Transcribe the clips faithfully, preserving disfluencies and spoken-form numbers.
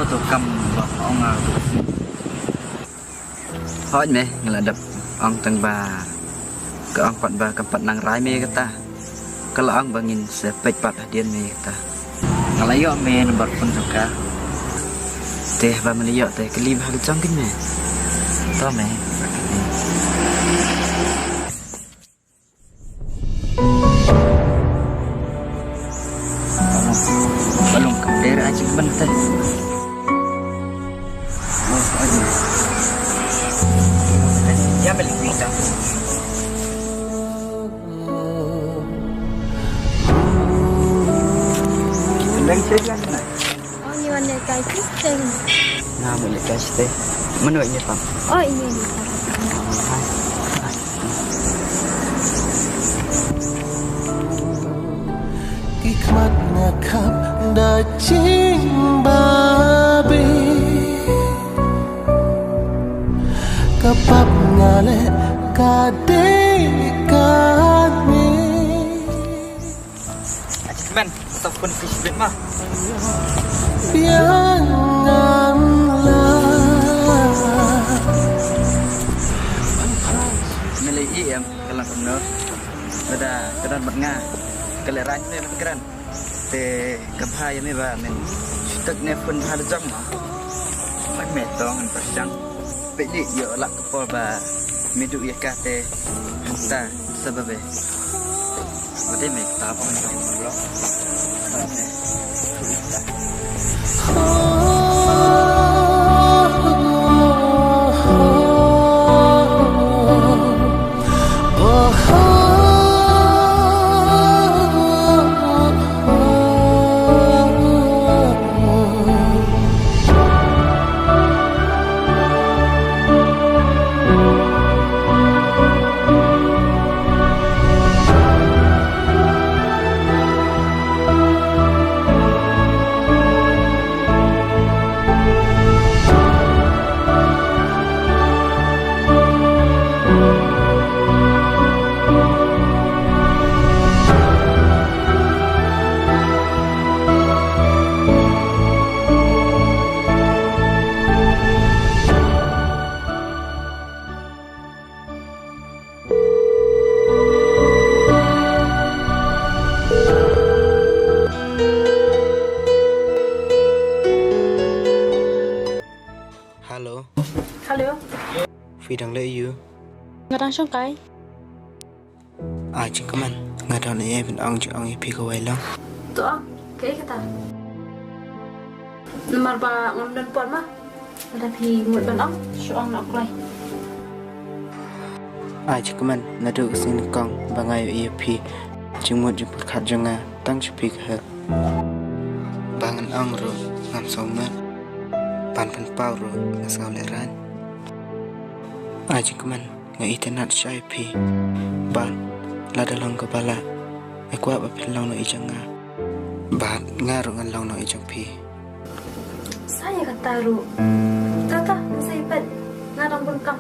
To kam ba ong nga. Hooid me, nga la dep ong tang ba ka ong pat ba kam pat nang rai me kata. Ka la ong ba ngin sa peit pat hadien me kata. Nga la ïoh me number phone jong ka. Te ba me la ïoh te kylli bha ka jong kane me. To me. Balong kam der ai jingkmen te. Oh, ai. Ya balik kita. Leng te ya na. Oh, ni wan lehkai shisha. Nga mut lehkai shisha. Mano ïa pam? Oh, ini ni. Hai. Hai. Ki khmat nga khap da jingbabe. Ka pap nga leh ka dei kane. Achievement, sa phone fish bit ma. Biang ngan la. Mele i em, ka la kumno. Lada ka don bad nga. Ka lehrain ne bad kren. Te ka bha ïa me ba men. Shu tek ne phone bha la jong ma. Mat me tong ngan pyrshang. Peit lei ïoh lap ka por ba me duh ïa ka te hangta sa ba be. Ba dei me ta pong tong lo. Hello. Hello. Phi dang leh aiu? Nga dang shong kai. Ai jingkmen, nga don ei ei ban ong jingong ïa phi kawei lang. To ong, kaei kata? Namar ba ngam don por ma. Lada phi mut ban ong, shu ong noh kloi. Ai jingkmen, naduh ka sngi nyngkong ba nga ïohi ïa phi, jingmut jingpyrkhat jong nga tang sha phi ka hok. Ba ngan ong ruh ngam sngewmut. Ban pynpaw ruh nga sngew lehraiñ. Ai jingkmen, nga itynnad shai ïa phi. Bad lada long kaba lah, nga kwah ba phin long nongïaid jong nga. Bad nga ruh ngan long nongïaid jong phi. Sa ïa kata ruh. Ta ta, sa ïa peit. Nga dang bun kam.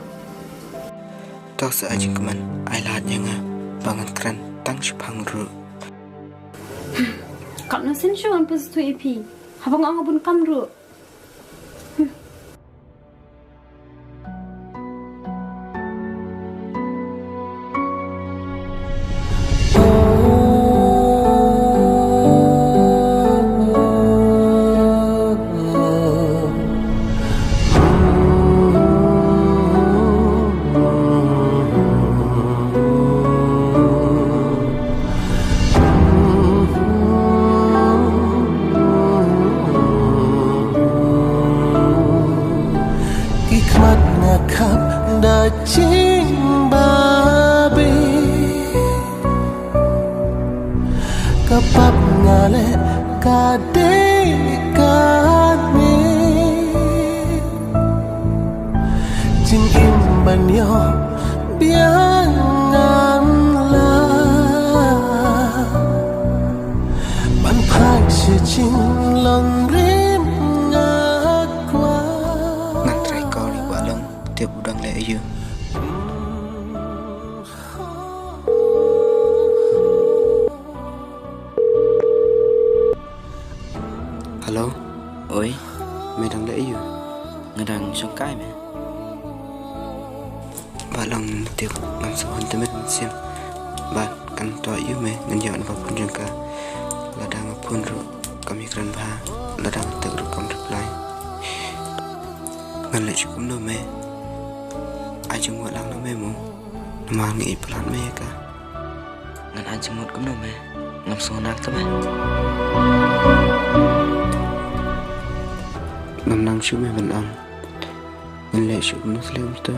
To sa ai jingkmen, ai lad ïa nga ba ngan kren tang shiphang ruh. Kat na sien shu ngan pynstui ïa phi. Haba nga ong nga bun kam ruh. Ki khmat nga khap da jingbabe. Ka pap nga leh ka dei kane. Jingim ban ïoh biang ngan la. Ban phai sha jinglong rim nga kwah. Ngan trai call ïa u Bah Long, tip u dang leh aiu. Hello. Oi. Me dang leh aiu? Nga dang shongkai me. Ba long tip ngam sngewhun te me mynsiem. Ba kan to aiu me, ngan ïoh na ba phone jong ka. Lada nga phone ruh kam ïakren bha, lada nga text ruh kam reply. Ngan leh shuh kumno me? Ai jingmut lang na me mo. Namar nga ïeit palat me ïa ka. Ngan ai jingmut kumno me? Ngam sngewhun nang te me. Ngam nang shuh me ban ong. Ngan leh shuh kumno slem to.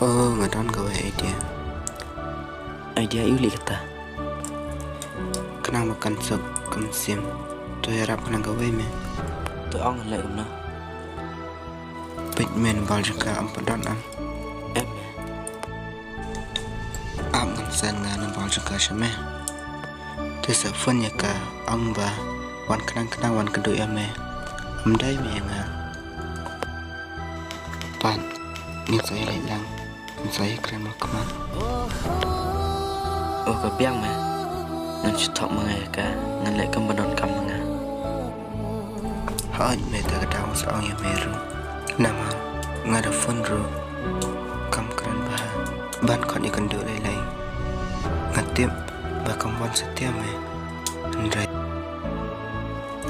Oh, nga don kawei idea. Idea aiu lei kata? Khnang ba kan suk ka mynsiem, to ïarap khnang kawei me. To ong ngan leh kumno? Peit me, na baroh jong ka ym pat don am. Em. Ap ngan send nga na baroh jong ka sha me. Te sa phone ïa ka, ong ba wan khnang khnang wan kynduh ïa me. Ym dei me ïa nga. Pat, ngin sa ïaleit lang. Ngin sa ïakren markhmat. Oh, ka biang me. Ngan shu thok ma nga ïa ka, ngan leh kumba donkam ma nga. Hooid me, te ka dang sa ong ïa me ruh. Namar nga da phone ruh kam kren bha. Ban khot ïakynduh lei lei. Nga tip ba kam wan satia me. Hynrei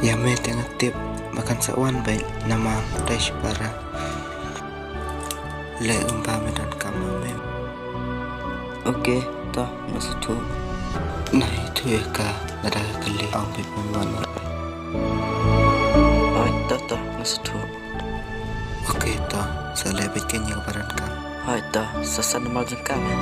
ïa me te nga tip ba kan sa wan beit namar dei shipara. Leh kumba me donkam ma me. Ok, to, nga sngewthuh. Nai ïathuh ïa ka lada ka kylli, ong beit me wan. Hooid, to, to, nga sngewthuh. Ok, to, sa leh beit kein ïa kaba donkam. Hooid, to, sa send nambar jong ka me.